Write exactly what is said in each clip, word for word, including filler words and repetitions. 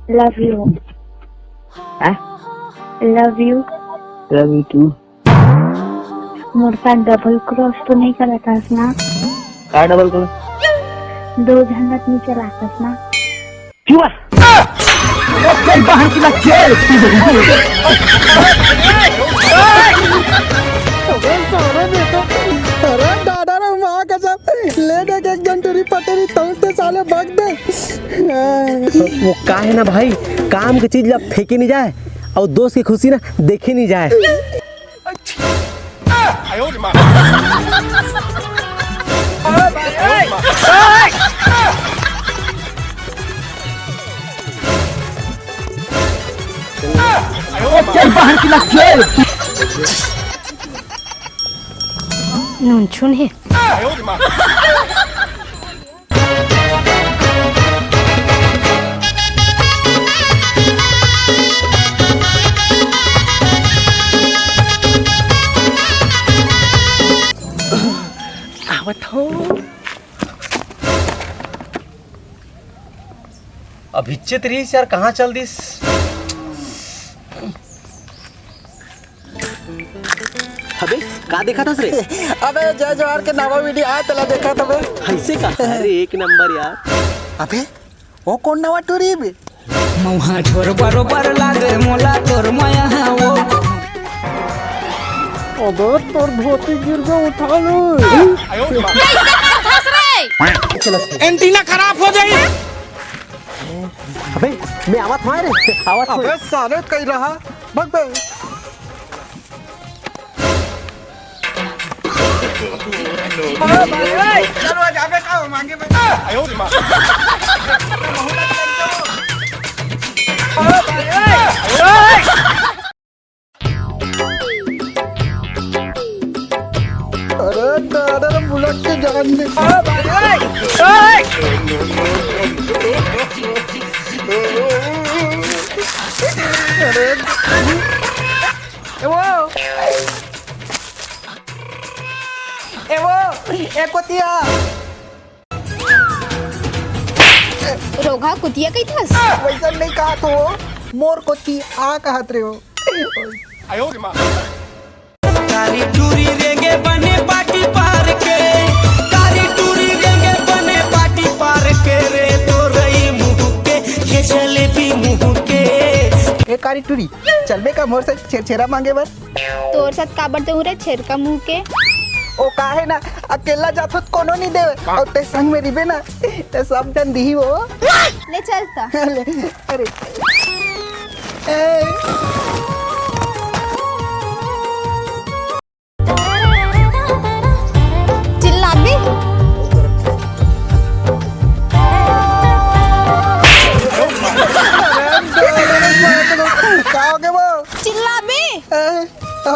Love you। हाँ? Love you। Love you too। मोर साथ double cross तो नहीं करत हस ना? का double cross? दो झन ला नीचे लाथस ना? चुआ। अरे दादा रे, माँ कसम, ले दे के एक जन टूरी पटेरी तौलते साले भाग दे। वो का है ना भाई, काम के चीज ला फेंके नहीं जाए और दोस्त की खुशी ना देखे नहीं जाए। नून छून हे। आवत हो। अभिच्चित रहीस यार, कहाँ चल दिस? अबे, का देखत हस रे? अबे, जय जोहार के नवा video आय, तेला देखत हबे। ऐसे का? अरे, एक नंबर यार। अबे, वो कौन नवा टूरी बे? मौहा झोर बरोबर लागे मोला तोर मया वो। अबे, तोर धोती गिर गया, उठा लो। Antenna खराब हो जाई। अबे, मैं आवत हूँ रे, आवत हूँ। अबे, साले कहीं रहा, भग बे। अरे दादा रे, बुलेट के जान दे। अरे ए वो, ए वो, ए कोतिया। रोगहा कुतिया कहिथस? वैसा नहीं कहा तो, मोर कोती आ कहत रहे हो। कारी टूरी रेंगे बने पाटी पार के, कारी टूरी रेंगे बने पाटी पार के रे, तो रही मुँह के, ये जलेबी मुँह के। ए कारी टूरी, चलबे का मोर से छेरछेरा मांगे बर? तोर साथ काबर देहूं रे छेरका मुंह के? ओ काहे ना, अकेला जाथो त कोनो नहीं देवे, और ते संग में रिबे ना, ते सब जन दिही वो। ले चल त। ले, अरे। ए। चिल्लाबे? का हो गया वो? चिल्लाबे? ए, ओ,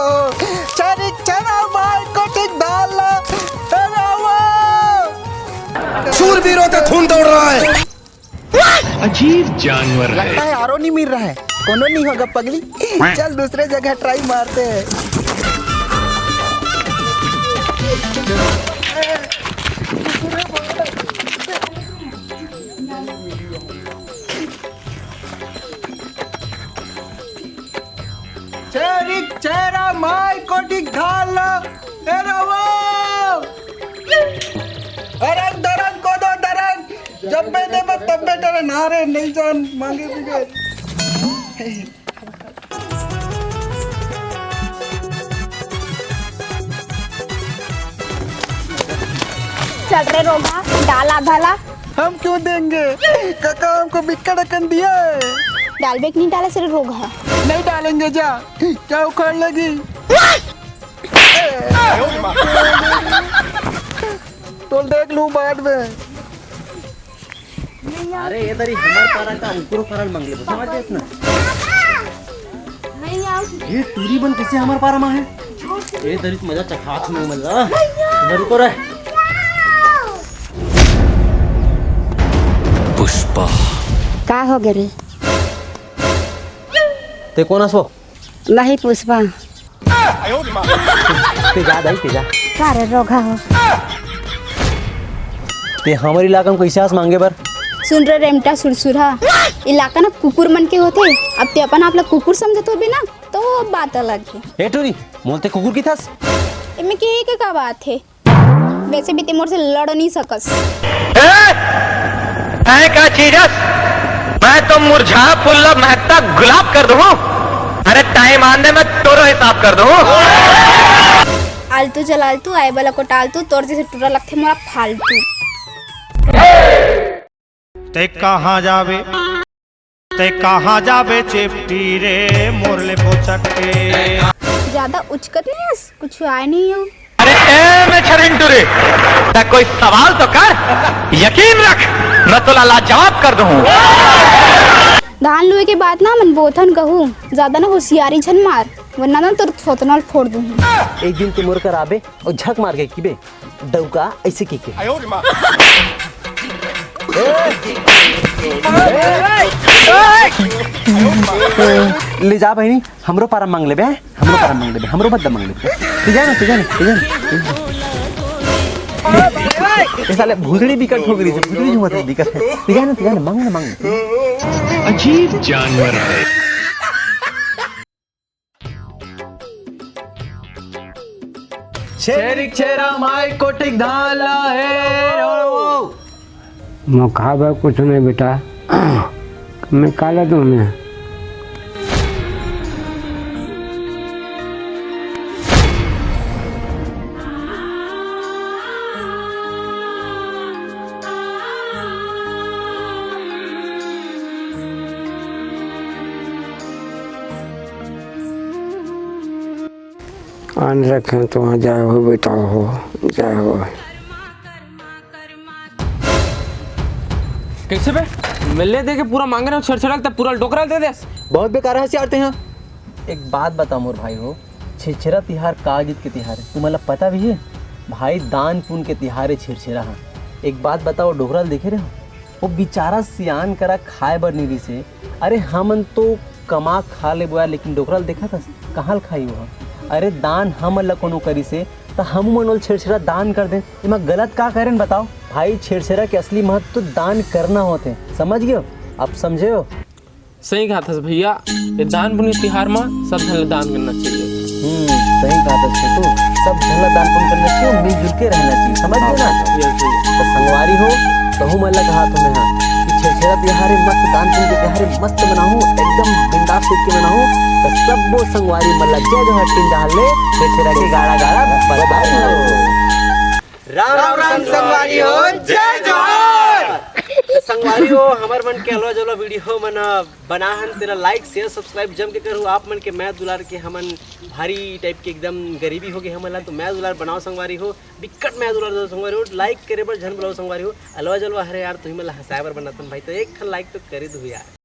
चरिक चरा माय कोटिक दाल, ए रावा। शूरवीरों का खून दौड़ रहा है। अजीब जानवर है। लगता है आरो नहीं मिल रहा है। कोनो नहीं होगा पगली, चल दूसरे जगह try मारते हैं। चेरिक चेरा माय कोटिक धाल तेरा वो। अरंग दरंग को दो दरंग, जब मैं दे मैं तब मैं तेरे नारे नहीं जान मांगे बिगड़। चल रे रोगहा, डाल आधा ला। हम क्यों देंगे? काका हमको बिक्कड़ अकन दिया है। डालबे कि नहीं डाले से रे रोगहा? नहीं डालेंगे जा। क्या उखाड़ लगी? तो देख लूं बाद में। अरे, ये दरी हमार पारा का उकरो पारा मांग ले, समझ गए इतना? ये टूरी बन कैसे हमार पारा मां है? ये दरी तो मजा चखात में मल्ला। इधर रुको रे। पुष्पा। का हो गए रे? ते कौन हस वो? नहीं पुष्पा। ते जा दाई, ते जा। का रे रोगहा हो? ते हमर इलाका में कैसे आस मांगे बर? सुन रे रेमटा सुरसुरहा, इलाका ना कुकुर मन के होथे। अब ते अपन आप ला कुकुर समझत होबे ना, तो वो बात अलग हे। ए टूरी, मोला ते कुकुर किथस? एमे के, के का बात हे? वैसे भी ते मोर से लड़ नहीं सकस। ए, तैं का चीजस? मैं तो मुरझा फूल ला महकता गुलाब कर दूं। अरे टाइम आन दे, मैं तोरो हिसाब कर दूं। आलतू चल आलतू, आए वाला को टालतू, तोर जैसे टूरा लगथे मोला फालतू। ते कहाँ जाबे, ते कहाँ जाबे चेपटी रे, मोर ले बोचक के। ज्यादा उचकत नहीं हस, कुछ आए नहीं हो। अरे ए मैं छरिन टूरी, ते कोई सवाल तो कर, यकीन रख, मैं तोला लाजवाब कर दूं। धान लुए के बाद ना मन बोथन कहूँ, ज्यादा ना होशियारी झन मार, वरना ना तोर थोथना ल फोड़ दूँ। एक दिन ते मोर कर आबे अउ झक मार के किबे, डउका ऐसे की के। ले जा बहिनी, हमरो पारा मांग लेबे, हमरो पारा मांग लेबे, हमरो बदला मांग लेबे। ठीक है ना, ठीक है ना, ठीक है ना। ये साले भुसड़ी बिकट हो गई, भुसड़ी जो मतलब बिकट है। ठीक है ना, ठीक है ना, मांग ना, मांग ना। अजीब जानवर है। छेरिक छेरा माई कोटिक धान ला हे रो। मोर खाए बर कुछ नहीं बेटा, मैं काला दूं मैं। आन रखें तो वहाँ जाए हो बेटा हो, जाए हो। कैसे बे? मिलने दे के पूरा मांगने छेरछेरा तब पूरा डोकरा दे देस। बहुत बेकार हंसी आते हैं। एक बात बता मोर भाई हो, छेरछेरा तिहार का गीत के तिहार है, तुम्हारा पता भी है? भाई दान पुण्य के तिहार है छेरछेरा हा। एक बात बताओ, डोकरा ल देखे रहे हो? वो बेचारा सियान करा खाए बर नहीं रिसे। अरे हमन तो कमा खा लेबो यार, लेकिन डोकरा ल देखत हस, कहाँ ल खाई वो? अरे दान हमन ल कोनो करिसे, त हमू मन ओल छेरछेरा दान कर दे। एमा गलत का करेन बताओ? भाई छेरछेरा के असली महत्व तो दान करना होथे, समझ गयो? अब समझे हो? सही कहा थस भैया, ये दान पुण्य तिहार मा सब झन ला दान करना चाहिए। हम्म, सही कहा थस छोटू, सब झन ला दान पुण्य करना चाहिए, मिलजुल के रहना चाहिए, समझ गए ना? ये सही। तो संगवारी हो, तहू मन ला कहा तुम्हें हाँ कि छेरछेरा तिहार है, मस्त दान पुण्य के तिहार है, मस्त मनाहू, एकदम बिंदास होके मनाहू। तो सब वो संगवारी मन ला जय जोहार टीम डहार ले छेरछेरा के गाड़ा गाड़ा बधाई हो। राम राम संगवारी हो, जय जोहार। तो संगवारी हो, हमर मन के अलवा जलवा वीडियो मन बनाहन, तेला like, share, subscribe जम के करहू। आप मन के मया दुलार के हमन भारी type के एकदम गरीबी हो गई हमन ला, तो मया दुलार बनाओ संगवारी हो, बिकट मया दुलार दो संगवारी हो, like करे बर झन भुलाओ संगवारी हो। अलवा जलवा हरे यार, तुम्ही मन ला हंसाए बर बनातन भाई, तो एक ठन like तो करे दू यार।